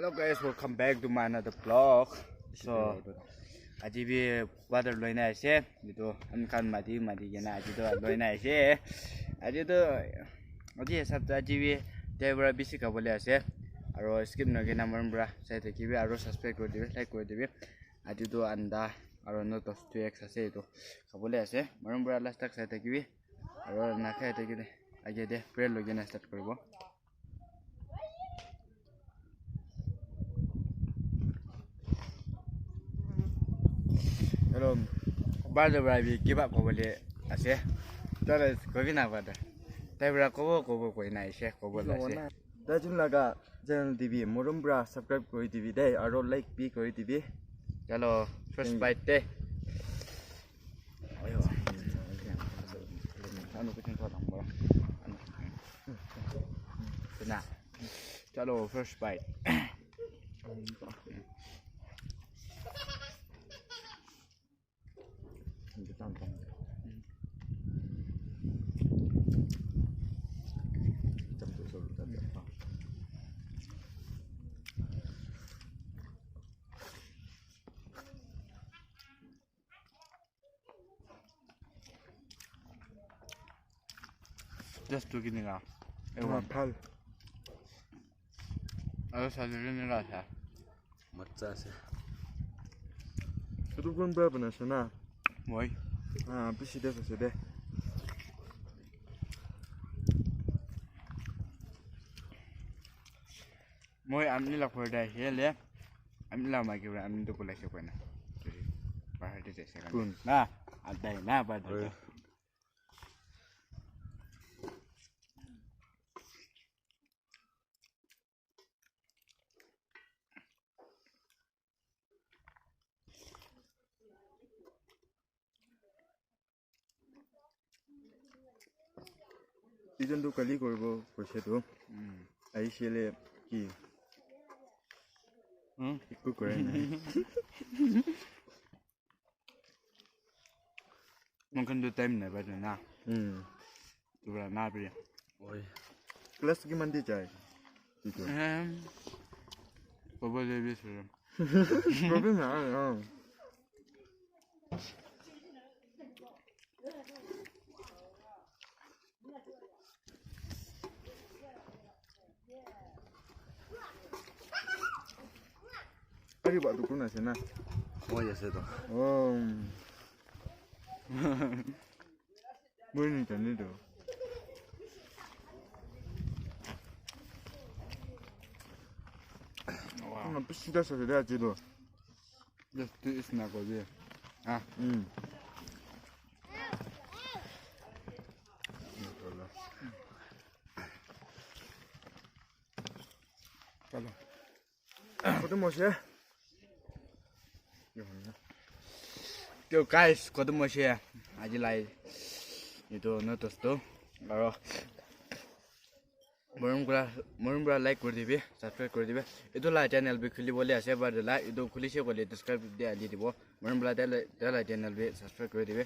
Hello guys, welcome back to my another vlog. So আজি B water লৈ নাই আছে, এইটো আমি মাতি মাতি কিনে আজিতো লৈ নাই আছে। আজিতো আজি হিচাপটো আজি বি তাইৰ পৰা বেছি খাবলৈ আছে আৰু স্কিপ নকৰি মৰম পৰা চাই থাকিবি আৰু ছাবস্ক্ৰাইব কৰি দিবি, লাইক কৰি দিবি। আজিতো আন্দা আৰু ন 10 2 এক্স আছে, এইটো খাবলৈ আছে। মৰম পৰা লাষ্ট তাক চাই থাকিবি আৰু নাখাই থাকিবি। আগে দে প্ৰেয়াৰ লৈ কিনে ষ্টাৰ্ট কৰিব। আৰু বাৰ পৰা কিবা ক'বলৈ আছে, তই কবি না বাদা তাই পৰা ক'ব ক'ব কৈ নাই আছে, ক'বলৈ আছে। তাই যোন লগা চেনেল দিবি, মৰম পৰা ছাবস্ক্ৰাইব কৰি দিবি দেই আৰু লাইক বি কৰি দিবি। চলো, ফাৰ্ষ্ট বাইট দে। চলো, ফাৰ্ষ্ট বাইট। টেষ্টটো কেনেকুৱা? ভাল। আৰু চাজৰি কেনেকুৱা আছে? মজ্জা আছে। এইটো কোন পৰা বনাইছে না? মই। বেছি টেষ্ট আছে দে। মই আমনি লাখৰ দে হেলে আমনি লাভ মাইকি আমনিটো কোলাইছে কইনা পাহাৰতে যাইছে না আদাই না বাদ। ইজনটো কালি কৰিব কৈছেতো, আহিছিলে কি একো কৰাই নাই। মই কিন্তু টাইম নাপাইছো না তোৰা না প্ৰিয়। ক্লাছ কিমান দি যায়? ক'ব লাগিছিল। প্ৰব্লেম নাই। অঁ, আরে বা দোকান আছে না? মই আছে তো। ও মই জানি তো। বেছি আছে দে আজি তো। Just is না কবি। Ah. চলো। কত মশে? তো গাইস, কত মশে আজি লাই এইটো ন দোস্ত। আৰু মৰম কৰা, মৰম কৰা, লাইক কৰি দিবি, ছাবস্ক্ৰাইব কৰি দিবি। এইটো লাই চেনেল বি খুলিবলৈ আছে বা লাই এইটো খুলিছে ক'লে ডিছক্ৰাইব দিয়া দি দিব। মৰম কৰা তাই চেনেল বি ছাবস্ক্ৰাইব কৰি দিবি।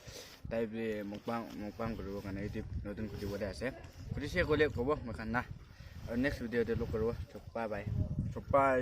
তাই বি মুকবাং মুকবাং কৰিবৰ কাৰণে ইউটিউব নতুন খুলিবলৈ আছে, খুলিছে ক'লে ক'ব মই না। আৰু নেক্সট ভিডিঅ'তে লগ কৰিব। Bye bye. বাই।